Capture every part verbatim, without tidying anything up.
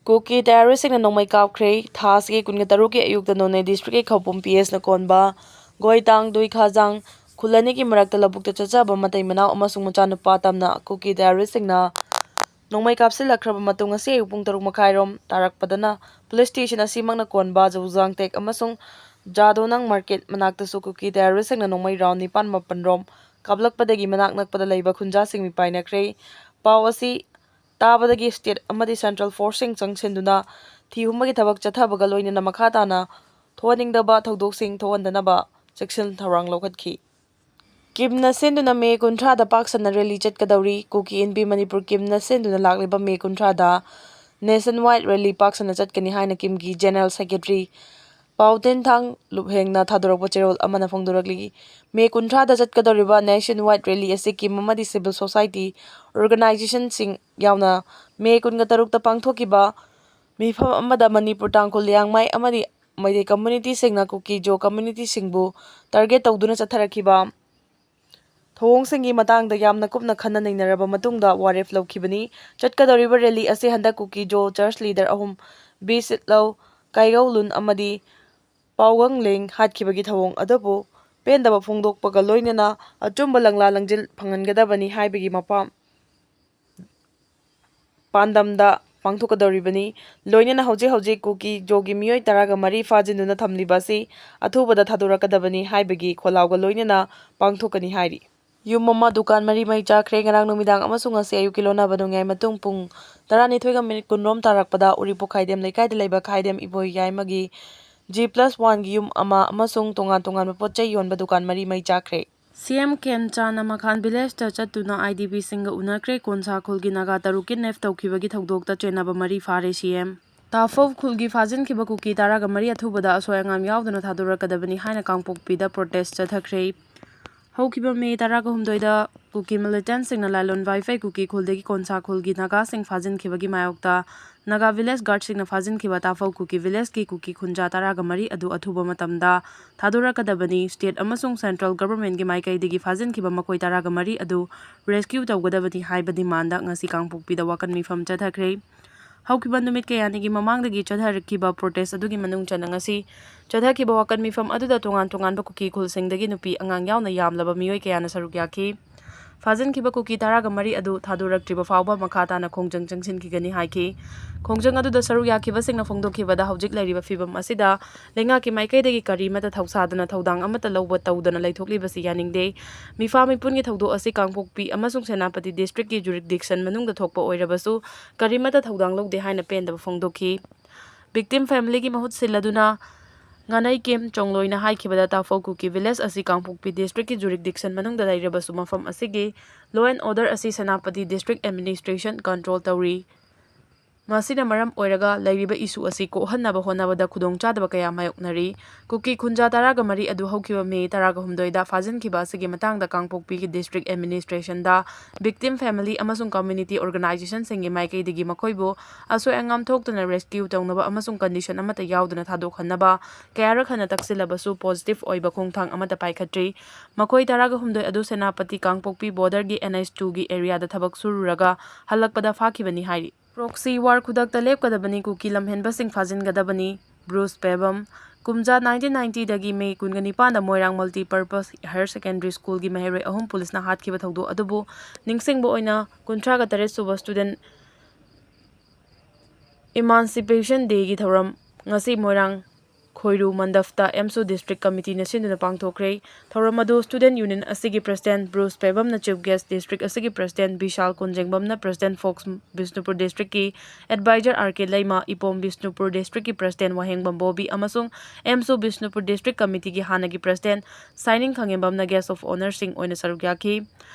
ꯀꯨꯀꯤ ꯇꯦꯔꯣꯔꯤꯁꯁꯤꯡꯅ ꯅꯣꯡꯃꯩ ꯀꯥꯞꯈ꯭ꯔꯦ꯫ ꯊꯥ ꯑꯁꯤꯒꯤ ꯀꯨꯟꯒ ꯇꯔꯨꯛꯀꯤ ꯑꯌꯨꯛꯇ ꯅꯣꯅꯦ ꯗꯤꯁꯇ꯭ꯔꯤꯛꯀꯤ ꯈꯧꯄꯨꯝ ꯄꯤ ꯑꯦꯁꯅ ꯀꯣꯟꯕ ꯒꯣꯏꯇꯥꯡ ꯗꯨꯏꯈꯥꯖꯥꯡ ꯈꯨꯜ ꯑꯅꯤꯒꯤ ꯃꯔꯛꯇ ꯂꯧꯕꯨꯛꯇ ꯆꯠꯆꯕ ꯃꯇꯩ ꯃꯅꯥꯎ ꯑꯃꯁꯨꯡ ꯃꯆꯥꯅꯨꯄꯥ ꯇꯝꯅ ꯀꯨꯀꯤ ꯇꯦꯔꯣꯔꯤꯁꯁꯤꯡꯅ ꯅꯣꯡꯃꯩ ꯀꯥꯞꯁꯤꯜꯂꯛꯈ꯭ꯔꯕ ꯃꯇꯨꯡ, ꯉꯁꯤ ꯑꯌꯨꯛ ꯄꯨꯡ ꯇꯔꯨꯛ ꯃꯈꯥꯏꯔꯣꯝ ꯇꯥꯔꯛꯄꯗꯅ ꯄꯨꯂꯤꯁ ꯁ꯭ꯇꯦꯁꯟ ꯑꯁꯤꯃꯛꯅ ꯀꯣꯟꯕ ꯖꯧꯖꯥꯡꯇꯦꯛ ꯑꯃꯁꯨꯡ ꯖꯥꯗꯣꯅꯥꯡ ꯃꯥꯔꯀꯦꯠ ꯃꯅꯥꯛꯇꯁꯨ ꯀꯨꯀꯤ ꯇꯦꯔꯣꯔꯤꯁꯁꯤꯡꯅ ꯅꯣꯡꯃꯩ ꯔꯥꯎꯟ ꯅꯤꯄꯥꯟ ꯃꯥꯄꯟ ꯔꯣꯝ ꯀꯥꯞꯂꯛꯄꯗꯒꯤ ꯃꯅꯥꯛ ꯅꯛꯄꯗ ꯂꯩꯕ ꯈꯨꯟꯖꯥꯁꯤꯡ ꯃꯤꯄꯥꯏꯅꯈ꯭ꯔꯦ꯫ ꯄꯥꯎ ꯑꯁꯤ ꯇꯥꯕꯗꯒꯤ ꯁ꯭ꯇꯦꯠ ꯑꯃꯗꯤ ꯁꯦꯟꯇ꯭ꯔꯦꯜ ꯐꯣꯔꯁꯁꯤꯡ ꯆꯪꯁꯤꯟꯗꯨꯅ ꯊꯤꯍꯨꯝꯕꯒꯤ ꯊꯕꯛ ꯆꯠꯊꯕꯒ ꯂꯣꯏꯅꯅ ꯃꯈꯥ ꯇꯥꯅ ꯊꯣꯛꯍꯟꯅꯤꯡꯗꯕ ꯊꯧꯗꯣꯛꯁꯤꯡ ꯊꯣꯛꯍꯟꯗꯅꯕ ꯆꯦꯛꯁꯤꯟ ꯊꯧꯔꯥꯡ ꯂꯧꯈꯠꯈꯤ꯫ ꯀꯤꯝꯅ ꯁꯤꯟꯗꯨꯅ ꯃꯦ ꯀꯨꯟꯊ꯭ꯔꯥꯗ ꯄꯥꯛ ꯁꯟꯅ ꯔꯦꯂꯤ ꯆꯠꯀꯗꯧꯔꯤ꯫ ꯀꯨꯀꯤ ꯏꯟꯄꯤ ꯃꯅꯤꯄꯨꯔ ꯀꯤꯝꯅ ꯁꯤꯟꯗꯨꯅ ꯂꯥꯛꯂꯤꯕ ꯃꯦ ꯀꯨꯟꯊ꯭ꯔꯥꯗ ꯅꯦꯁꯟ ꯋꯥꯏꯗ ꯔꯦꯂꯤ ꯄꯥꯛ ꯁꯟꯅ ꯆꯠꯀꯅꯤ ꯍꯥꯏꯅ ꯀꯤꯝꯒꯤ ꯖꯦꯅꯔꯦꯜ ꯁꯦꯀ꯭ꯔꯦꯇꯔꯤ ꯄꯥꯎꯇꯦꯟꯊꯥꯡ ꯂꯨꯞꯍꯦꯡꯅ ꯊꯥꯗꯣꯔꯛꯄ ꯆꯦꯔꯣꯜ ꯑꯃꯅ ꯐꯣꯡꯗꯣꯔꯛꯂꯤ꯫ ꯃꯦ ꯀꯨꯟꯊ꯭ꯔꯥꯗ ꯆꯠꯀꯗꯧꯔꯤꯕ ꯅꯦꯁꯟ ꯋꯥꯏꯗ ꯔꯦꯂꯤ ꯑꯁꯤ ꯀꯤꯝ ꯑꯃꯗꯤ ꯁꯤꯚꯤꯜ ꯁꯣꯁꯥꯏꯇꯤ ꯑꯣꯔꯒꯅꯥꯏꯖꯦꯁꯟꯁꯤꯡ ꯌꯥꯎꯅ ꯃꯦ ꯀꯨꯟꯒ ꯇꯔꯨꯛꯇ ꯄꯥꯡꯊꯣꯛꯈꯤꯕ ꯃꯤꯐꯝ ꯑꯃꯗ ꯃꯅꯤꯄꯨꯔ, ꯇꯥꯡꯈꯨꯜ, ꯂꯤꯌꯥꯡꯃꯥꯏ ꯑꯃꯗꯤ ꯃꯩꯇꯩ ꯀꯝꯃ꯭ꯌꯨꯅꯤꯇꯤꯁꯤꯡꯅ ꯀꯨꯀꯤ ꯖꯣ ꯀꯝꯃ꯭ꯌꯨꯅꯤꯇꯤꯁꯤꯡꯕꯨ ꯇꯥꯔꯒꯦꯠ ꯇꯧꯗꯨꯅ ꯆꯠꯊꯔꯛꯈꯤꯕ ꯊꯧꯑꯣꯡꯁꯤꯡꯒꯤ ꯃꯇꯥꯡꯗ ꯌꯥꯝꯅ ꯀꯨꯞꯅ ꯈꯟꯅ ꯅꯩꯅꯔꯕ ꯃꯇꯨꯡꯗ ꯋꯥꯔꯦꯞ ꯂꯧꯈꯤꯕꯅꯤ꯫ ꯆꯠꯀꯗꯧꯔꯤꯕ ꯔꯦꯂꯤ ꯑꯁꯤ ꯍꯟꯗꯛ ꯀꯨꯀꯤ ꯖꯣ ꯆꯔꯆ ꯂꯤꯗꯔ ꯑꯍꯨꯝ, ꯕꯤ ꯁꯤꯠꯂꯧ, ꯀꯥꯏꯒꯧꯂꯨꯟ ꯑꯃꯗꯤ ꯄꯥꯎꯒꯪꯂꯦꯡ ꯍꯥꯠꯈꯤꯕꯒꯤ ꯊꯧꯑꯣꯡ ꯑꯗꯨꯕꯨ ꯄꯦꯟꯗꯕ ꯐꯣꯡꯗꯣꯛꯄꯒ ꯂꯣꯏꯅꯅ ꯑꯆꯨꯝꯕ ꯂꯪꯂꯥ ꯂꯪꯖꯤꯜ ꯐꯪꯍꯟꯒꯗꯕꯅꯤ ꯍꯥꯏꯕꯒꯤ ꯃꯄꯥꯝ ꯄꯥꯟꯗꯝꯗ ꯄꯥꯡꯊꯣꯛꯀꯗꯧꯔꯤꯕꯅꯤ꯫ ꯂꯣꯏꯅꯅ ꯍꯧꯖꯤꯛ ꯍꯧꯖꯤꯛ ꯀꯨꯀꯤ ꯖꯣꯒꯤ ꯃꯤꯑꯣꯏ ꯇꯔꯥꯒ ꯃꯔꯤ ꯐꯥꯖꯤꯟꯗꯨꯅ ꯊꯝꯂꯤꯕ ꯑꯁꯤ ꯑꯊꯨꯕꯗ ꯊꯥꯗꯣꯔꯛꯀꯗꯕꯅꯤ ꯍꯥꯏꯕꯒꯤ ꯈꯣꯜꯂꯥꯎꯒ ꯂꯣꯏꯅꯅ ꯄꯥꯡꯊꯣꯛꯀꯅꯤ ꯍꯥꯏꯔꯤ꯫ ꯌꯨꯝ ꯑꯃ ꯗꯨꯀꯥꯟ ꯃꯔꯤ ꯃꯩ ꯆꯥꯛꯈ꯭ꯔꯦ꯫ ꯉꯔꯥꯡ ꯅꯨꯃꯤꯗꯥꯡ ꯑꯃꯁꯨꯡ ꯉꯁꯤ ꯑꯌꯨꯛꯀꯤ ꯂꯣꯟꯅꯕ ꯅꯣꯡꯌꯥꯏ ꯃꯇꯨꯡ ꯄꯨꯡ ꯇꯔꯥꯅꯤꯊꯣꯏꯒ ꯃꯤꯅꯤꯠ ꯀꯨꯟꯔꯣꯝ ꯇꯥꯔꯛꯄꯗ ꯎꯔꯤꯄꯣꯛ ꯈꯥꯏꯗꯦꯝ ꯂꯩꯀꯥꯏꯗ ꯂꯩꯕ ꯈꯥꯏꯗꯦꯝ ꯏꯕꯣꯏ ꯌꯥꯏꯃꯒꯤ G plus one ꯒꯤ ꯌꯨꯝ ꯑꯃ ꯑꯃꯁꯨꯡ ꯇꯣꯉꯥꯟ ꯇꯣꯉꯥꯟꯕ ꯄꯣꯠ ꯆꯩ ꯌꯣꯟꯕ ꯗꯨꯀꯥꯟ ꯃꯔꯤ ꯃꯩ ꯆꯥꯛꯈ꯭ꯔꯦ꯫ ꯁꯤ ꯑꯦꯝ ꯈꯦꯝꯆꯥꯟꯅ ꯃꯈꯥꯟ ꯚꯤꯂꯦꯖꯇ ꯆꯠꯇꯨꯅ ꯑꯥꯏ ꯗꯤ ꯕꯤꯁꯤꯡꯒ ꯎꯅꯈ꯭ꯔꯦ꯫ ꯀꯣꯟꯁꯥ ꯈꯨꯜꯒꯤ ꯅꯥꯒꯥ ꯇꯔꯨꯛ ꯀꯤꯗꯅꯦꯞ ꯇꯧꯈꯤꯕꯒꯤ ꯊꯧꯗꯣꯛꯇ ꯆꯦꯟꯅꯕ ꯃꯔꯤ ꯐꯥꯔꯦ ꯁꯤ ꯑꯦꯝ꯫ ꯇꯥꯐꯧ ꯈꯨꯜꯒꯤ ꯐꯥꯖꯤꯟꯈꯤꯕ ꯀꯨꯀꯤ ꯇꯔꯥꯒ ꯃꯔꯤ ꯑꯊꯨꯕꯗ ꯑꯁꯣꯏ ꯑꯉꯥꯝ ꯌꯥꯎꯗꯅ ꯊꯥꯗꯣꯔꯛꯀꯗꯕꯅꯤ ꯍꯥꯏꯅ ꯀꯥꯡꯄꯣꯛꯄꯤꯗ ꯄ꯭ꯔꯣꯇꯦꯁ ꯆꯠꯊꯈ꯭ꯔꯦ꯫ ꯍꯧꯈꯤꯕ ꯃꯦ ꯇꯔꯥꯒ ꯍꯨꯝꯗꯣꯏꯗ ꯀꯨꯀꯤ ꯃꯤꯂꯤꯇꯦꯟꯠꯁꯤꯡꯅ ꯂꯥꯏꯂꯣꯟ ꯋꯥꯏꯐꯩ ꯀꯨꯀꯤ ꯈꯨꯜꯗꯒꯤ ꯀꯣꯟꯁꯥ ꯈꯨꯜꯒꯤ ꯅꯥꯒꯥꯁꯤꯡ ꯐꯥꯖꯤꯟꯈꯤꯕꯒꯤ ꯃꯥꯌꯣꯛꯇ ꯅꯥꯒꯥ ꯚꯤꯂꯦꯖ ꯒꯥꯔꯗꯁꯤꯡꯅ ꯐꯥꯖꯤꯟꯈꯤꯕ ꯇꯥꯐꯧ ꯀꯨꯀꯤ ꯚꯤꯂꯦꯖꯀꯤ ꯀꯨꯀꯤ ꯈꯨꯟꯖꯥ ꯇꯔꯥꯒ ꯃꯔꯤ ꯑꯗꯨ ꯑꯊꯨꯕ ꯃꯇꯝꯗ ꯊꯥꯗꯣꯔꯛꯀꯗꯕꯅꯤ꯫ ꯁ꯭ꯇꯦꯠ ꯑꯃꯁꯨꯡ ꯁꯦꯟꯇ꯭ꯔꯦꯜ ꯒꯚꯔꯟꯃꯦꯟꯠꯀꯤ ꯃꯥꯏꯀꯩꯗꯒꯤ ꯐꯥꯖꯤꯟꯈꯤꯕ ꯃꯈꯣꯏ ꯇꯔꯥꯒ ꯃꯔꯤ ꯑꯗꯨ ꯔꯦꯁꯀ꯭ꯌꯨ ꯇꯧꯒꯗꯕꯅꯤ ꯍꯥꯏꯕ ꯗꯤꯃꯥꯟꯗ ꯉꯁꯤ ꯀꯥꯡꯄꯣꯛꯄꯤꯗ ꯋꯥꯀꯠ ꯃꯤꯐꯝ ꯆꯠꯊꯈ꯭ꯔꯦ꯫ ꯍꯧꯈꯤꯕ ꯅꯨꯃꯤꯠ ꯀꯌꯥꯅꯤꯒꯤ ꯃꯃꯥꯡꯗꯒꯤ ꯆꯠꯊꯔꯛꯈꯤꯕ protest ꯑꯗꯨꯒꯤ ꯃꯅꯨꯡ ꯆꯟꯅ ꯉꯁꯤ ꯆꯠꯊꯈꯤꯕ ꯋꯥꯀꯠ ꯃꯤꯐꯝ ꯑꯗꯨꯗ ꯇꯣꯉꯥꯟ ꯇꯣꯉꯥꯟꯕ ꯀꯨꯀꯤ ꯈꯨꯜꯁꯤꯡꯗꯒꯤ ꯅꯨꯄꯤ ꯑꯉꯥꯡ ꯌꯥꯎꯅ ꯌꯥꯝꯂꯕ ꯃꯤꯑꯣꯏ ꯀꯌꯥꯅ ꯁꯔꯨꯛ ꯌꯥꯈꯤ꯫ ꯐꯥꯖꯤꯟꯈꯤꯕ ꯀꯨꯀꯤ ꯇꯔꯥꯒ ꯃꯔꯤ ꯑꯗꯨ ꯊꯥꯗꯣꯔꯛꯇ꯭ꯔꯤꯕ ꯐꯥꯎꯕ ꯃꯈꯥ ꯇꯥꯅ ꯈꯣꯡꯖꯪ ꯆꯪꯁꯤꯟꯈꯤꯒꯅꯤ ꯍꯥꯏꯈꯤ꯫ ꯈꯣꯡꯖꯪ ꯑꯗꯨꯗ ꯁꯔꯨꯛ ꯌꯥꯈꯤꯕꯁꯤꯡꯅ ꯐꯣꯡꯗꯣꯛꯈꯤꯕꯗ, ꯍꯧꯖꯤꯛ ꯂꯩꯔꯤꯕ ꯐꯤꯕꯝ ꯑꯁꯤꯗ ꯂꯩꯉꯥꯛꯀꯤ ꯃꯥꯏꯀꯩꯗꯒꯤ ꯀꯔꯤꯃꯠꯇ ꯊꯧꯁꯥꯗꯅ ꯊꯧꯗꯥꯡ ꯑꯃꯠꯇ ꯂꯧꯕ ꯇꯧꯗꯅ ꯂꯩꯊꯣꯛꯂꯤꯕꯁꯤ ꯌꯥꯅꯤꯡꯗꯦ꯫ ꯃꯤꯐꯥ ꯃꯤꯄꯨꯟꯒꯤ ꯊꯧꯗꯣꯛ ꯑꯁꯤ ꯀꯥꯡꯄꯣꯛꯄꯤ ꯑꯃꯁꯨꯡ ꯁꯦꯅꯥꯄꯇꯤ districtꯀꯤ jurisdiction ꯃꯅꯨꯡꯗ ꯊꯣꯛꯄ ꯑꯣꯏꯔꯕꯁꯨ ꯀꯔꯤꯃꯠꯇ ꯊꯧꯗꯥꯡ ꯂꯧꯗꯦ ꯍꯥꯏꯅ ꯄꯦꯟꯗꯕ ꯐꯣꯡꯗꯣꯛꯈꯤ꯫ Victim familyꯒꯤ ꯃꯍꯨꯠ ꯁꯤꯜꯂꯗꯨꯅ ꯉꯥꯅꯩꯀꯦꯝ ꯆꯣꯡꯂꯣꯏꯅ ꯍꯥꯏꯈꯤꯕꯗ, ꯇꯥꯐꯧ ꯀꯨꯀꯤ village ꯑꯁꯤ ꯀꯥꯡꯄꯣꯛꯄꯤ districtꯀꯤ jurisdiction ꯃꯅꯨꯡꯗ ꯂꯩꯔꯕꯁꯨ ꯃꯐꯝ ꯑꯁꯤꯒꯤ law and order ꯑꯁꯤ ꯁꯦꯅꯥꯄꯇꯤ district administration control ꯇꯧꯔꯤ꯫ ꯃꯁꯤꯅ ꯃꯔꯝ ꯑꯣꯏꯔꯒ ꯂꯩꯔꯤꯕ issue ꯑꯁꯤ ꯀꯣꯛꯍꯟꯅꯕ ꯍꯣꯠꯅꯕꯗ ꯈꯨꯗꯣꯡꯆꯥꯗꯕ ꯀꯌꯥ ꯃꯥꯌꯣꯛꯅꯔꯤ꯫ ꯀꯨꯀꯤ ꯈꯨꯟꯖꯥ ꯇꯔꯥꯒ ꯃꯔꯤ ꯑꯗꯨ ꯍꯧꯈꯤꯕ May ꯇꯔꯥꯒ ꯍꯨꯝꯗꯣꯏꯗ ꯐꯥꯖꯤꯟꯈꯤꯕ ꯑꯁꯤꯒꯤ ꯃꯇꯥꯡꯗ ꯀꯥꯡꯄꯣꯛꯄꯤꯒꯤ district administrationꯗ victim family ꯑꯃꯁꯨꯡ community organizationꯁꯤꯡꯒꯤ ꯃꯥꯏꯀꯩꯗꯒꯤ ꯃꯈꯣꯏꯕꯨ ꯑꯁꯣꯏ ꯑꯉꯥꯝ ꯊꯣꯛꯇꯅ rescue ꯇꯧꯅꯕ ꯑꯃꯁꯨꯡ condition ꯑꯃꯠꯇ ꯌꯥꯎꯗꯅ ꯊꯥꯗꯣꯛꯍꯟꯅꯕ ꯀꯌꯥꯔꯛ ꯍꯟꯅ ꯇꯛꯁꯤꯜꯂꯕꯁꯨ positive ꯑꯣꯏꯕ ꯈꯣꯡꯊꯥꯡ ꯑꯃꯠꯇ ꯄꯥꯏꯈꯠꯇ꯭ꯔꯤ꯫ ꯃꯈꯣꯏ ꯇꯔꯥꯒ ꯍꯨꯝꯗꯣꯏ ꯑꯗꯨ ꯁꯦꯅꯥꯄꯇꯤ ꯀꯥꯡꯄꯣꯛꯄꯤ borderꯒꯤ N H twoꯒꯤ areaꯗ ꯊꯕꯛ ꯁꯨꯔꯨꯔꯒ ꯍꯜꯂꯛꯄꯗ ꯐꯥꯈꯤꯕꯅꯤ ꯍꯥꯏꯔꯤ꯫ Proxy war ꯈꯨꯗꯛꯇ ꯂꯦꯞꯀꯗꯕꯅꯤ, ꯀꯨꯀꯤ ꯂꯝꯍꯦꯟꯕꯁꯤꯡ ꯐꯥꯖꯤꯟꯒꯗꯕꯅꯤ꯫ Bruce ꯄꯦꯕꯝ꯫ ꯀꯨꯝꯖꯥ nineteen ninetyꯗꯒꯤ May ꯀꯨꯟꯒ ꯅꯤꯄꯥꯟꯗ ꯃꯣꯏꯔꯥꯡ Multipurpose Higher Secondary Schoolꯒꯤ ꯃꯍꯩꯔꯣꯏ ꯑꯍꯨꯝ ꯄꯨꯂꯤꯁꯅ ꯍꯥꯠꯈꯤꯕ ꯊꯧꯗꯣꯛ ꯑꯗꯨꯕꯨ ꯅꯤꯡꯁꯤꯡꯕ ꯑꯣꯏꯅ ꯀꯨꯟꯊ꯭ꯔꯥꯒ ꯇꯔꯦꯠ ꯁꯨꯕ student Emancipation Dayꯒꯤ ꯊꯧꯔꯝ ꯉꯁꯤ ꯃꯣꯏꯔꯥꯡ ꯈꯣꯏꯔꯨ ꯃꯟꯗꯞꯇ ꯑꯦꯝꯁꯨ district committeeꯅ ꯁꯤꯟꯗꯨꯅ ꯄꯥꯡꯊꯣꯛꯈ꯭ꯔꯦ꯫ ꯊꯧꯔꯝ ꯑꯗꯨ student union ꯑꯁꯤꯒꯤ president Bruce ꯄꯦꯕꯝꯅ chief guest, district ꯑꯁꯤꯒꯤ president ꯕꯤꯁꯥꯜ ꯀꯣꯟꯖꯦꯡꯕꯝꯅ president, Fox Bishnupur districtꯀꯤ advisor R K ꯂꯩꯃ, ꯏꯄꯣꯝ ꯕꯤꯁꯅꯨꯄꯨꯔ districtꯀꯤ president ꯋꯥꯍꯦꯡꯕꯝ ꯕꯣꯕꯤ ꯑꯃꯁꯨꯡ ꯑꯦꯝꯁꯨ ꯕꯤꯁꯅꯨꯄꯨꯔ district committeeꯒꯤ ꯍꯥꯟꯅꯒꯤ president ꯁꯥꯏꯅꯤꯡ ꯈꯥꯉꯦꯝꯕꯝꯅ guest of honourꯁꯤꯡ ꯑꯣꯏꯅ ꯁꯔꯨꯛ ꯌꯥꯈꯤ꯫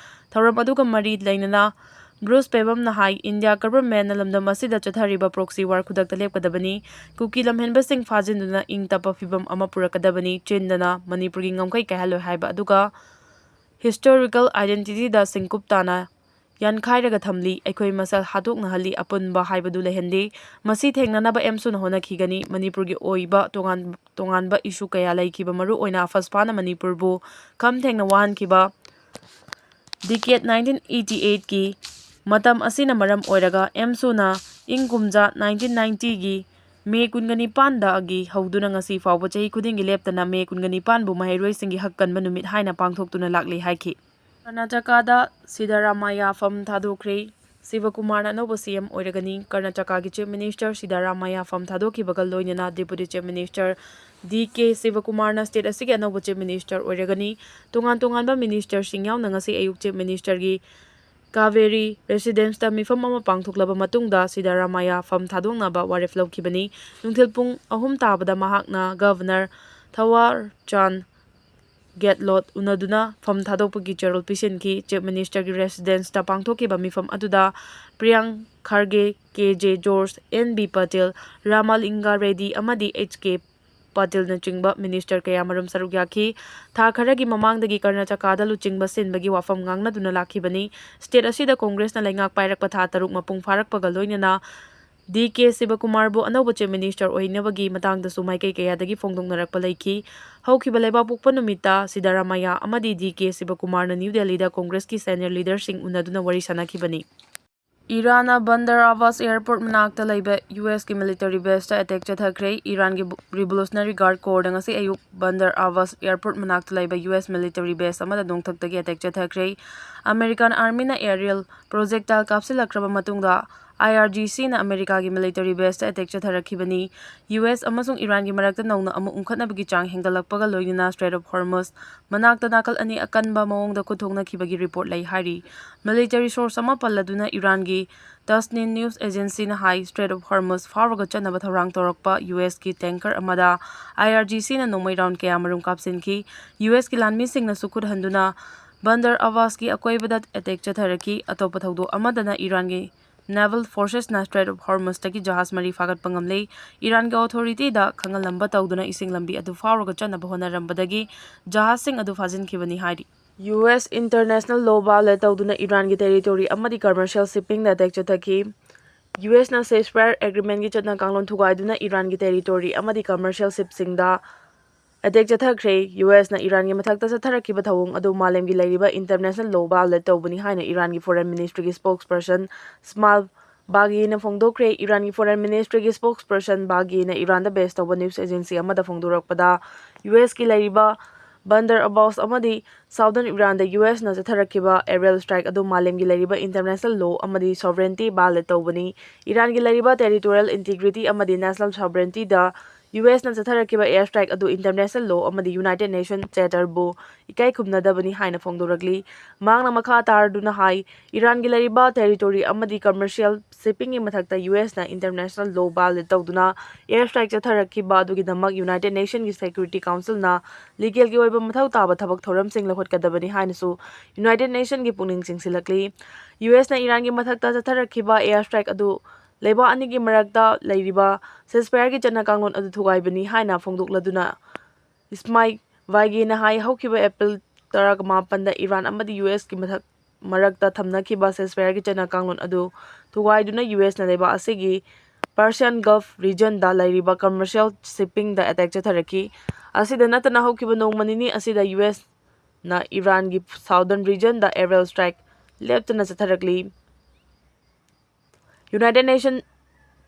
ꯊꯧꯔꯝ ꯑꯗꯨꯒ ꯃꯔꯤ ꯂꯩꯅꯅ Bruce ꯄꯦꯕꯝꯅ ꯍꯥꯏ, India governmentꯅ ꯂꯝꯗꯝ ꯑꯁꯤꯗ ꯆꯠꯊꯔꯤꯕ proxy war ꯈꯨꯗꯛꯇ ꯂꯦꯞꯀꯗꯕꯅꯤ, ꯀꯨꯀꯤ ꯂꯝꯍꯦꯟꯕꯁꯤꯡ ꯐꯥꯖꯤꯟꯗꯨꯅ ꯏꯪ ꯇꯞꯄ ꯐꯤꯕꯝ ꯑꯃ ꯄꯨꯔꯛꯀꯗꯕꯅꯤ, ꯆꯤꯟꯗꯅ ꯃꯅꯤꯄꯨꯔꯒꯤ ꯉꯝꯈꯩ ꯀꯥꯏꯍꯜꯂꯣꯏ ꯍꯥꯏꯕ ꯑꯗꯨꯒ historical identityꯗ ꯁꯤꯡꯀꯨꯞ ꯇꯥꯅ ꯌꯥꯟꯈꯥꯏꯔꯒ ꯊꯝꯂꯤ, ꯑꯩꯈꯣꯏ ꯃꯁꯦꯜ ꯍꯥꯠꯇꯣꯛꯅꯍꯜꯂꯤ, ꯑꯄꯨꯟꯕ ꯍꯥꯏꯕꯗꯨ ꯂꯩꯍꯟꯗꯦ꯫ ꯃꯁꯤ ꯊꯦꯡꯅꯅꯕ ꯑꯦꯝꯁꯨꯅ ꯍꯣꯠꯅꯈꯤꯒꯅꯤ꯫ ꯃꯅꯤꯄꯨꯔꯒꯤ ꯑꯣꯏꯕ ꯇꯣꯉꯥꯟ ꯇꯣꯉꯥꯟꯕ issue ꯀꯌꯥ ꯂꯩꯈꯤꯕ, ꯃꯔꯨꯑꯣꯏꯅ ꯑꯐꯁꯄꯥꯅ ꯃꯅꯤꯄꯨꯔꯕꯨ ꯈꯝ ꯊꯦꯡꯅ ꯋꯥꯍꯟꯈꯤꯕ, decade nineteen eighty eightꯀꯤ ꯃꯇꯝ ꯑꯁꯤꯅ ꯃꯔꯝ ꯑꯣꯏꯔꯒ ꯑꯦꯝꯁꯨꯅ ꯏꯪ ꯀꯨꯝꯖꯥ nineteen ninety ꯒꯤ ꯃꯦ ꯀꯨꯟꯒ ꯅꯤꯄꯥꯟꯗꯒꯤ ꯍꯧꯗꯨꯅ ꯉꯁꯤ ꯐꯥꯎꯕ ꯆꯍꯤ ꯈꯨꯗꯤꯡꯒꯤ ꯂꯦꯞꯇꯅ ꯃꯦ ꯀꯨꯟꯒ ꯅꯤꯄꯥꯟꯕꯨ ꯃꯍꯩꯔꯣꯏꯁꯤꯡꯒꯤ ꯍꯛ ꯀꯟꯕ ꯅꯨꯃꯤꯠ ꯍꯥꯏꯅ ꯄꯥꯡꯊꯣꯛꯇꯨꯅ ꯂꯥꯛꯂꯤ ꯍꯥꯏꯈꯤ꯫ ꯀꯔꯅꯥꯇꯀꯥꯗ ꯁꯤꯗꯥꯔꯥꯃꯥꯌꯥ ꯐꯝ ꯊꯥꯗꯣꯛꯈ꯭ꯔꯦ꯫ ꯁꯤꯕꯀꯨꯃꯥꯔꯅ ꯑꯅꯧꯕ C M ꯑꯣꯏꯔꯒꯅꯤ꯫ ꯀꯔꯅꯥꯇꯀꯥꯒꯤ Chief Minister ꯁꯤꯗꯥꯔꯥꯃꯥꯌꯥ ꯐꯝ ꯊꯥꯗꯣꯛꯈꯤꯕꯒ ꯂꯣꯏꯅꯅ Deputy Chief Minister D K ꯁꯤꯕꯀꯨꯃꯥꯔꯅ state ꯑꯁꯤꯒꯤ ꯑꯅꯧꯕ Chief Minister ꯑꯣꯏꯔꯒꯅꯤ꯫ ꯇꯣꯉꯥꯟ ꯇꯣꯉꯥꯟꯕ ministerꯁꯤꯡ ꯌꯥꯎꯅ ꯉꯁꯤ ꯑꯌꯨꯛ Chief Ministerꯒꯤ ꯀꯥꯕꯦꯔꯤ Residenceꯇ ꯃꯤꯐꯝ ꯑꯃ ꯄꯥꯡꯊꯣꯛꯂꯕ ꯃꯇꯨꯡꯗ ꯁꯤꯗꯥꯔꯥꯃꯥꯌꯥ ꯐꯝ ꯊꯥꯗꯣꯛꯅꯕ ꯋꯥꯔꯦꯞ ꯂꯧꯈꯤꯕꯅꯤ꯫ ꯅꯨꯡꯊꯤꯜ ꯄꯨꯡ ꯑꯍꯨꯝ ꯇꯥꯕꯗ ꯃꯍꯥꯛꯅ Governor ꯊꯋꯥꯔ ꯆꯥꯟ ꯒꯦꯠꯂꯣꯠ ꯎꯅꯗꯨꯅ ꯐꯝ ꯊꯥꯗꯣꯛꯄꯒꯤ ꯆꯦꯔꯣꯜ ꯄꯤꯁꯤꯟꯈꯤ꯫ Chief Ministerꯒꯤ Residenceꯇ ꯄꯥꯡꯊꯣꯛꯈꯤꯕ ꯃꯤꯐꯝ ꯑꯗꯨꯗ Priyank Kharge, K J George, N B Patel, Ramalinga Reddy ꯑꯃꯗꯤ H K ꯄꯇꯦꯜꯅꯆꯤꯡꯕ minister ꯀꯌꯥꯃꯔꯨꯝ ꯁꯔꯨꯛ ꯌꯥꯈꯤ꯫ ꯊꯥ ꯈꯔꯒꯤ ꯃꯃꯥꯡꯗꯒꯤ ꯀꯔꯅꯥꯇꯀꯥꯗ ꯂꯨꯆꯤꯡꯕ ꯁꯤꯟꯕꯒꯤ ꯋꯥꯐꯝ ꯉꯥꯡꯅꯗꯨꯅ ꯂꯥꯛꯈꯤꯕꯅꯤ꯫ State ꯑꯁꯤꯗ Congressꯅ ꯂꯩꯉꯥꯛ ꯄꯥꯏꯔꯛꯄ ꯊꯥ ꯇꯔꯨꯛ ꯃꯄꯨꯡ ꯐꯥꯔꯛꯄꯒ ꯂꯣꯏꯅꯅ D K ꯁꯤꯕꯀꯨꯃꯥꯔꯕꯨ ꯑꯅꯧꯕ Chief Minister ꯑꯣꯏꯅꯕꯒꯤ ꯃꯇꯥꯡꯗꯁꯨ ꯃꯥꯏꯀꯩ ꯀꯌꯥꯗꯒꯤ ꯐꯣꯡꯗꯣꯛꯅꯔꯛꯄ ꯂꯩꯈꯤ꯫ ꯍꯧꯈꯤꯕ ꯂꯩꯕꯥꯛꯄꯣꯛꯄ ꯅꯨꯃꯤꯠꯇ ꯁꯤꯗꯥꯔꯥꯃꯥꯌꯥ ꯑꯃꯗꯤ D K ꯁꯤꯕꯀꯨꯃꯥꯔꯅ ꯅ꯭ꯌꯨ ꯗꯦꯜꯂꯤꯗ Congressꯀꯤ senior leaderꯁꯤꯡ ꯎꯅꯗꯨꯅ ꯋꯥꯔꯤ ꯁꯥꯅꯈꯤꯕꯅꯤ꯫ ꯏꯔꯥꯟꯅ ꯕꯟꯗꯔ ꯑꯕꯥꯁ airport ꯃꯅꯥꯛꯇ ꯂꯩꯕ U S ꯀꯤ military baseꯇ attack ꯆꯠꯊꯈ꯭ꯔꯦ꯫ ꯏꯔꯥꯟꯒꯤ Revolutionary Guard Corpsꯅ ꯉꯁꯤ ꯑꯌꯨꯛ ꯕꯟꯗꯔ ꯑꯕꯥꯁ airport ꯃꯅꯥꯛꯇ ꯂꯩꯕ U S military base ꯑꯃꯗ ꯅꯣꯡꯊꯛꯇꯒꯤ attack ꯆꯠꯊꯈ꯭ꯔꯦ꯫ American Armyꯅ aerial projectile ꯀꯥꯞꯁꯤꯜꯂꯛꯈ꯭ꯔꯕ ꯃꯇꯨꯡꯗ, I R G Cꯅ ꯑꯃꯦꯔꯤꯀꯥꯒꯤ military baseꯇ attack ꯆꯠꯊꯔꯛꯈꯤꯕꯅꯤ꯫ U S ꯑꯃꯁꯨꯡ ꯏꯔꯥꯟꯒꯤ ꯃꯔꯛꯇ ꯅꯧꯅ ꯑꯃꯨꯛ ꯎꯪꯈꯠꯅꯕꯒꯤ ꯆꯥꯡ ꯍꯦꯟꯒꯠꯂꯛꯄꯒ ꯂꯣꯏꯅꯅ Strait of Hormuz ꯃꯅꯥꯛꯇ ꯅꯥꯀꯜ ꯑꯅꯤ ꯑꯀꯟꯕ ꯃꯑꯣꯡꯗ ꯈꯨꯠ ꯊꯣꯛꯅꯈꯤꯕꯒꯤ report ꯂꯩ ꯍꯥꯏꯔꯤ꯫ Military source ꯑꯃ ꯄꯜꯂꯗꯨꯅ ꯏꯔꯥꯟꯒꯤ Tasnim news agencyꯅ high, Strait of Hormuz ꯐꯥꯎꯔꯒ ꯆꯠꯅꯕ ꯊꯧꯔꯥꯡ ꯇꯧꯔꯛꯄ U S ꯀꯤ tanker ꯑꯃꯗ I R G Cꯅ ꯅꯣꯡꯃꯩ round ꯀꯌꯥꯃꯔꯨꯝ ꯀꯥꯞꯁꯤꯟꯈꯤ꯫ U S ꯀꯤ ꯂꯥꯟꯃꯤꯁꯤꯡꯅꯁꯨ ꯈꯨꯠ ꯍꯟꯗꯨꯅ ꯕꯟꯗꯔ ꯑꯕꯥꯁꯀꯤ ꯑꯀꯣꯏꯕꯗ attack ꯆꯠꯊꯔꯛꯈꯤ꯫ ꯑꯇꯣꯞꯄ ꯊꯧꯗꯣꯛ ꯑꯃꯗꯅ ꯏꯔꯥꯟꯒꯤ naval forcesꯅ Strait of Hormuzꯇꯒꯤ ꯖꯍꯥꯖ ꯃꯔꯤ ꯐꯥꯒꯠꯄ ꯉꯝꯂꯦ꯫ ꯏꯔꯥꯟꯒꯤ authorityꯗ ꯈꯪꯍꯜꯂꯝꯕ ꯇꯧꯗꯨꯅ ꯏꯁꯤꯡ ꯂꯝꯕꯤ ꯑꯗꯨ ꯐꯥꯎꯔꯒ ꯆꯠꯅꯕ ꯍꯣꯠꯅꯔꯝꯕꯗꯒꯤ ꯖꯍꯥꯖꯁꯤꯡ ꯑꯗꯨ ꯐꯥꯖꯤꯟꯈꯤꯕꯅꯤ ꯍꯥꯏꯔꯤ꯫ U S international law violate ꯇꯧꯗꯨꯅ ꯏꯔꯥꯟꯒꯤ territory ꯑꯃꯗꯤ commercial shippingꯗ attack ꯆꯠꯊꯈꯤ꯫ U Sꯅ ceasefire agreementꯀꯤ ꯆꯠꯅ ꯀꯥꯡꯂꯣꯟ ꯊꯨꯒꯥꯏꯗꯨꯅ ꯏꯔꯥꯟꯒꯤ territory ꯑꯃꯗꯤ commercial shipꯁꯤꯡꯗ attack ꯆꯠꯊꯈ꯭ꯔꯦ꯫ U Sꯅ ꯏꯔꯥꯟꯒꯤ ꯃꯊꯛꯇ ꯆꯠꯊꯔꯛꯈꯤꯕ ꯊꯧꯑꯣꯡ ꯑꯗꯨ ꯃꯥꯂꯦꯝꯒꯤ ꯂꯩꯔꯤꯕ international law violate ꯇꯧꯕꯅꯤ ꯍꯥꯏꯅ ꯏꯔꯥꯟꯒꯤ foreign ministryꯒꯤ spokesperson ꯏꯁꯃꯥꯏꯜ ꯕꯥꯒꯤꯅ ꯐꯣꯡꯗꯣꯛꯈ꯭ꯔꯦ꯫ ꯏꯔꯥꯟꯒꯤ Foreign Ministryꯒꯤ spokesperson ꯕꯥꯒꯤꯅ ꯏꯔꯥꯟꯗ base ꯇꯧꯕ news agency ꯑꯃꯗ ꯐꯣꯡꯗꯣꯔꯛꯄꯗ, USꯀꯤ ꯂꯩꯔꯤꯕ ꯕꯟꯗꯔ ꯑꯕꯥꯁ ꯑꯃꯗꯤ Southern Iranꯗ USꯅ ꯆꯠꯊꯔꯛꯈꯤꯕ aerial strike ꯑꯗꯨ ꯃꯥꯂꯦꯝꯒꯤ ꯂꯩꯔꯤꯕ international law ꯑꯃꯗꯤ sovereignty violate ꯇꯧꯕꯅꯤ꯫ ꯏꯔꯥꯟꯒꯤ ꯂꯩꯔꯤꯕ territorial integrity ꯑꯃꯗꯤ national sovereigntyꯗ USꯅ ꯆꯠꯊꯔꯛꯈꯤꯕ air strike ꯑꯗꯨ international law ꯑꯃꯗꯤ United Nation Charterꯕꯨ ꯏꯀꯥꯏ ꯈꯨꯝꯅꯗꯕꯅꯤ ꯍꯥꯏꯅ ꯐꯣꯡꯗꯣꯔꯛꯂꯤ꯫ ꯃꯍꯥꯛꯅ ꯃꯈꯥ ꯇꯥꯔꯗꯨꯅ ꯍꯥꯏ, ꯏꯔꯥꯟꯒꯤ ꯂꯩꯔꯤꯕ territory ꯑꯃꯗꯤ commercial shippingꯒꯤ ꯃꯊꯛꯇ USꯅ international law violate ꯇꯧꯗꯨꯅ air strike ꯆꯠꯊꯔꯛꯈꯤꯕ ꯑꯗꯨꯒꯤꯗꯃꯛ United Nationꯒꯤ Security Councilꯅ legalꯒꯤ ꯑꯣꯏꯕ ꯃꯊꯧ ꯇꯥꯕ ꯊꯕꯛ ꯊꯧꯔꯝꯁꯤꯡ ꯂꯧꯈꯠꯀꯗꯕꯅꯤ ꯍꯥꯏꯅꯁꯨ United Nationꯒꯤ ꯄꯨꯛꯅꯤꯡ ꯆꯤꯡꯁꯤꯜꯂꯛꯂꯤ꯫ USꯅ ꯏꯔꯥꯟꯒꯤ ꯃꯊꯛꯇ ꯆꯠꯊꯔꯛꯈꯤꯕ air strike ꯑꯗꯨ ꯂꯩꯕꯥꯛ ꯑꯅꯤꯒꯤ ꯃꯔꯛꯇ ꯂꯩꯔꯤꯕ ceasefire ꯆꯠꯅ ꯀꯥꯡꯂꯣꯟ ꯑꯗꯨ ꯊꯨꯒꯥꯏꯕꯅꯤ ꯍꯥꯏꯅ ꯐꯣꯡꯗꯣꯛꯂꯗꯨꯅ ꯏꯁꯃꯥꯏꯜ ꯕꯥꯒꯤꯅ ꯍꯥꯏ, ꯍꯧꯈꯤꯕ April ꯇꯔꯥꯃꯥꯄꯟꯗ ꯏꯔꯥꯟ ꯑꯃꯗꯤ USꯀꯤ ꯃꯊꯛ, ꯃꯔꯛꯇ ꯊꯝꯅꯈꯤꯕ ceasefireꯒꯤ ꯆꯠꯅ ꯀꯥꯡꯂꯣꯟ ꯑꯗꯨ ꯊꯨꯒꯥꯏꯗꯨꯅ USꯅ ꯂꯩꯕꯥꯛ ꯑꯁꯤꯒꯤ Persian Gulf regionꯗ ꯂꯩꯔꯤꯕ commercial shippingꯗ attack ꯆꯠꯊꯔꯛꯈꯤ꯫ ꯑꯁꯤꯗ ꯅꯠꯇꯅ ꯍꯧꯈꯤꯕ ꯅꯣꯡꯃ ꯅꯤꯅꯤ ꯑꯁꯤꯗ USꯅ ꯏꯔꯥꯟꯒꯤ southern regionꯗ aerial strike ꯂꯦꯞꯇꯅ ꯆꯠꯊꯔꯛꯂꯤ꯫ United Nation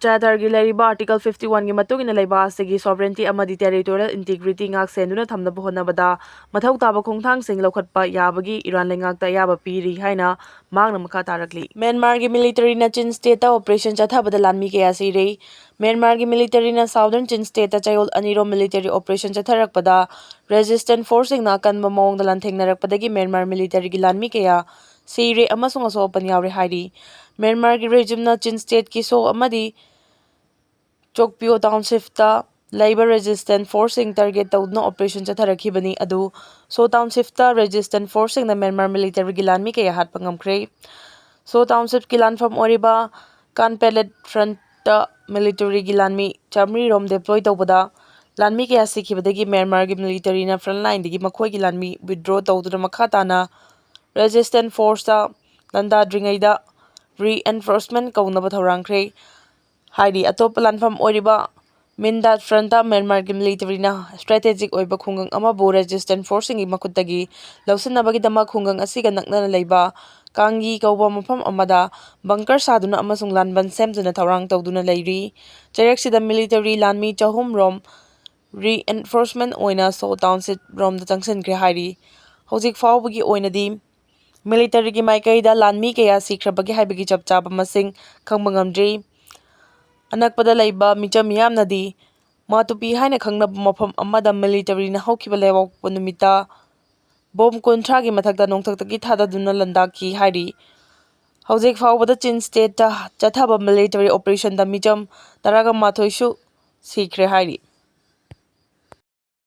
Charterꯒꯤ ꯂꯩꯔꯤꯕ Article fifty oneꯒꯤ ꯃꯇꯨꯡ ꯏꯟꯅ ꯂꯩꯕꯥꯛ ꯑꯁꯤꯒꯤ sovereignty ꯑꯃꯗꯤ territorial integrity ꯉꯥꯛ ꯁꯦꯟꯗꯨꯅ ꯊꯝꯅꯕ ꯍꯣꯠꯅꯕꯗ ꯃꯊꯧ ꯇꯥꯕ ꯈꯣꯡꯊꯥꯡꯁꯤꯡ ꯂꯧꯈꯠꯄ ꯌꯥꯕꯒꯤ ꯏꯔꯥꯟ ꯂꯩꯉꯥꯛꯇ ꯑꯌꯥꯕ ꯄꯤꯔꯤ ꯍꯥꯏꯅ ꯃꯍꯥꯛꯅ ꯃꯈꯥ ꯇꯥꯔꯛꯂꯤ꯫ ꯃ꯭ꯌꯥꯟꯃꯥꯔꯒꯤ militaryꯅ Chin stateꯇ operation ꯆꯠꯊꯕꯗ ꯂꯥꯟꯃꯤ ꯀꯌꯥ ꯁꯤꯔꯦ꯫ ꯃ꯭ꯌꯥꯟꯃꯥꯔꯒꯤ militaryꯅ southern Chin stateꯇ ꯆꯌꯣꯜ ꯑꯅꯤꯔꯣꯝ military operation ꯆꯠꯊꯔꯛꯄꯗ resistance forceꯁꯤꯡꯅ ꯑꯀꯟꯕ ꯃꯑꯣꯡꯗ ꯂꯥꯟꯊꯦꯡꯅꯔꯛꯄꯗꯒꯤ ꯃ꯭ꯌꯥꯟꯃꯥꯔ militaryꯒꯤ ꯂꯥꯟꯃꯤ ꯀꯌꯥ ꯁꯤꯔꯦ ꯑꯃꯁꯨꯡ ꯑꯁꯣꯛ ꯑꯄꯟ ꯌꯥꯎꯔꯦ ꯍꯥꯏꯔꯤ꯫ ꯃ꯭ꯌꯥꯟꯃꯥꯔꯒꯤ regimeꯅ Chin stateꯀꯤ ꯁꯣ ꯑꯃꯗꯤ ꯆꯣꯛꯄꯤꯌꯣ townshipꯇ ꯂꯩꯕ resistance forceꯁꯤꯡ target ꯇꯧꯗꯨꯅ operation ꯆꯠꯊꯔꯛꯈꯤꯕꯅꯤ꯫ ꯑꯗꯨ ꯁꯣ townshipꯇ resistance forceꯁꯤꯡꯅ ꯃ꯭ꯌꯥꯟꯃꯥꯔ militaryꯒꯤ ꯂꯥꯟꯃꯤ ꯀꯌꯥ ꯍꯥꯠꯄ ꯉꯝꯈ꯭ꯔꯦ꯫ ꯁꯣ townshipꯀꯤ ꯂꯥꯟꯐꯝ ꯑꯣꯏꯔꯤꯕ Kanpalet frontꯇ militaryꯒꯤ ꯂꯥꯟꯃꯤ ꯆꯥꯃꯔꯤ ꯔꯣꯝ deploy ꯇꯧꯕꯗ ꯂꯥꯟꯃꯤ ꯀꯌꯥ ꯁꯤꯈꯤꯕꯗꯒꯤ ꯃ꯭ꯌꯥꯟꯃꯥꯔꯒꯤ militaryꯅ frontlineꯗꯒꯤ ꯃꯈꯣꯏꯒꯤ ꯂꯥꯟꯃꯤ withdraw ꯇꯧꯗꯨꯅ ꯃꯈꯥ ꯇꯥꯅ resistance forceꯇ ꯂꯥꯟꯗꯥꯗ꯭ꯔꯤꯉꯩꯗ reinforcement ꯀꯧꯅꯕ ꯊꯧꯔꯥꯡꯈ꯭ꯔꯦ ꯍꯥꯏꯔꯤ꯫ ꯑꯇꯣꯞꯄ ꯂꯥꯟꯐꯝ ꯑꯣꯏꯔꯤꯕ ꯃꯤꯟꯗꯥꯠ ꯐ꯭ꯔꯟꯇ ꯃ꯭ꯌꯥꯟꯃꯥꯔꯒꯤ ꯃꯤꯂꯤꯇꯔꯤꯅ ꯁ꯭ꯇ꯭ꯔꯦꯇꯦꯖꯤꯛ ꯑꯣꯏꯕ ꯈꯨꯡꯒꯪ ꯑꯃꯕꯨ ꯔꯦꯖꯤꯁꯇꯦꯟꯁ ꯐꯣꯔꯁꯁꯤꯡꯒꯤ ꯃꯈꯨꯠꯇꯒꯤ ꯂꯧꯁꯤꯟꯅꯕꯒꯤꯗꯃꯛ ꯈꯨꯡꯒꯪ ꯑꯁꯤꯒ ꯅꯛꯅꯅ ꯂꯩꯕ ꯀꯥꯡꯒꯤ ꯀꯧꯕ ꯃꯐꯝ ꯑꯃꯗ ꯕꯪꯀꯔ ꯁꯥꯗꯨꯅ ꯑꯃꯁꯨꯡ ꯂꯥꯟꯕꯟ ꯁꯦꯝꯗꯨꯅ ꯊꯧꯔꯥꯡ ꯇꯧꯗꯨꯅ ꯂꯩꯔꯤ꯫ ꯆꯩꯔꯛꯁꯤꯗ ꯃꯤꯂꯤꯇꯔꯤ ꯂꯥꯟꯃꯤ ꯆꯍꯨꯝ ꯔꯣꯝ ꯔꯤꯑꯦꯟꯐꯣꯔꯁꯃꯦꯟ ꯑꯣꯏꯅ ꯁꯣ ꯇꯥꯎꯟꯁꯤꯞ ꯔꯣꯝꯗ ꯆꯪꯁꯤꯟꯈ꯭ꯔꯦ ꯍꯥꯏꯔꯤ꯫ ꯍꯧꯖꯤꯛ ꯐꯥꯎꯕꯒꯤ ꯑꯣꯏꯅꯗꯤ ꯃꯤꯂꯤꯇꯔꯤꯒꯤ ꯃꯥꯏꯀꯩꯗ ꯂꯥꯟꯃꯤ ꯀꯌꯥ ꯁꯤꯈ꯭ꯔꯕꯒꯦ ꯍꯥꯏꯕꯒꯤ ꯆꯞ ꯆꯥꯕ ꯃꯁꯤꯡ ꯈꯪꯕ ꯉꯝꯗ꯭ꯔꯤ꯫ ꯑꯅꯛꯄꯗ ꯂꯩꯕ ꯃꯤꯆꯝ ꯃꯤꯌꯥꯝꯅꯗꯤ ꯃꯥꯇꯨꯄꯤ ꯍꯥꯏꯅ ꯈꯪꯅꯕ ꯃꯐꯝ ꯑꯃꯗ ꯃꯤꯂꯤꯇꯔꯤꯅ ꯍꯧꯈꯤꯕ ꯂꯩꯕꯥꯛꯄꯣꯛꯄ ꯅꯨꯃꯤꯠꯇ ꯕꯣꯝ ꯀꯨꯟꯊ꯭ꯔꯥꯒꯤ ꯃꯊꯛꯇ ꯅꯣꯡꯊꯛꯇꯒꯤ ꯊꯥꯗꯗꯨꯅ ꯂꯥꯟꯗꯥꯈꯤ ꯍꯥꯏꯔꯤ꯫ ꯍꯧꯖꯤꯛ ꯐꯥꯎꯕꯗ ꯆꯤꯟ ꯁ꯭ꯇꯦꯠꯇ ꯆꯠꯊꯕ ꯃꯤꯂꯤꯇꯔꯤ ꯑꯣꯄꯔꯦꯁꯟꯗ ꯃꯤꯆꯝ ꯇꯔꯥꯒ ꯃꯥꯊꯣꯏꯁꯨ ꯁꯤꯈ꯭ꯔꯦ ꯍꯥꯏꯔꯤ꯫